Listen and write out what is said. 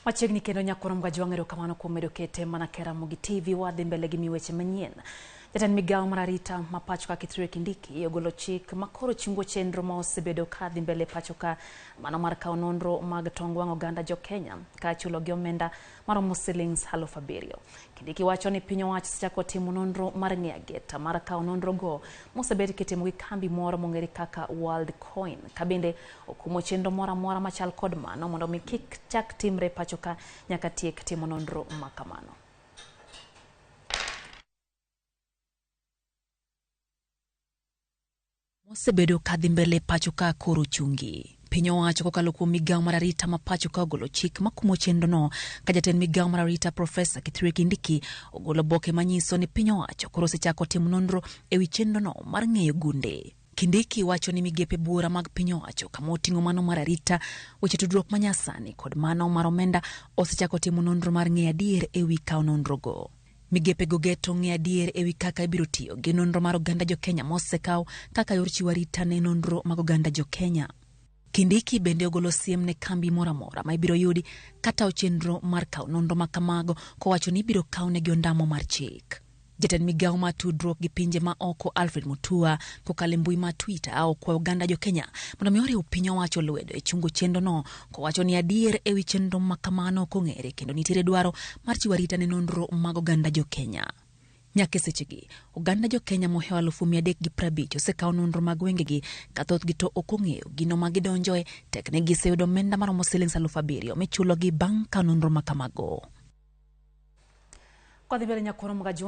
Machiegni kendo nyakwar Mgajwang', erokamano kuom medo kete mana ke Ramogi TV. Wadhi mbele gi mi weche manyien. Jatend migawo mar arita ma pacho ka Kithure Kindiki ogolo chik makoro chungo chenro ma osebedo ka dhi mbele pacho ka, mano mar kawo nonro mag tong wang' oganda jo Kenya ka chulo gi omenda maromo silings 7,000. Kindiki wacho ni piny owacho osechako timo nonro mar ng'eyo ageta mar kawo nonro go mosebed kitimo gi kambi moro mong'ere kaka World Coin, ka bende okumo chenro moro amora machal kod mano mondo mi kik chak timre pacho ka nyaka tiek timo nonro ma kamano. Mosebedo kadhi mbele pacho ka koro chungi. Piny owacho kokalo kuom migawo mar arita ma pacho ka ogolo chik makumo chenrono, ka jatend migawo mar arita Profesa Kithure Kindiki ogolo oboke manyiso ni piny owacho koro osechako timo nonro ewi chenrono mar ng'eyo gunde. Kindiki wacho ni migepe buora mag piny owacho kama oting'o mano mar arita, weche tudruok manyasani kod mano mar omenda osechako timo nonro mar ng'eyo adier ewi kawo nonrogo. Migepe go geto ng'eyo adier ewi kaka ibiro tiyo gi nonro mar oganda jo Kenya mosekaw kaka yor chiwo arita ne nonro mag oganda jo Kenya. Kindiki bende ogolo siem ne kambi moro amora ma ibiro yudi katawo chenro mar kawo nonro ma kamago, kowacho ni ibiro kawnegi ondamo mar chik. Jatend migawo mar tudruok gi pinje ma oko Alfred Mutua kokalo e mbui mar Twitter okwayo oganda jo Kenya mondo mi oriw piny owacho lwedo e chungo chenrono, kowacho ni adier ewi chenro ma kamano ok ong'ere kendo nitiere dwaro mar chiwo arita ne nonro mag oganda jo Kenya. Nyaka e sechegi, oganda jo Kenya mohewo 350,000 osekawo nonro mag wengegi, ka thothgi to ok ong'eyo gino ma gidonjoe tek ne giseyudo omenda maromo silings 7,000 michulogi bang' kawo nonro ma kamago. Kwadhi mbele nyakwar Mgajwang'.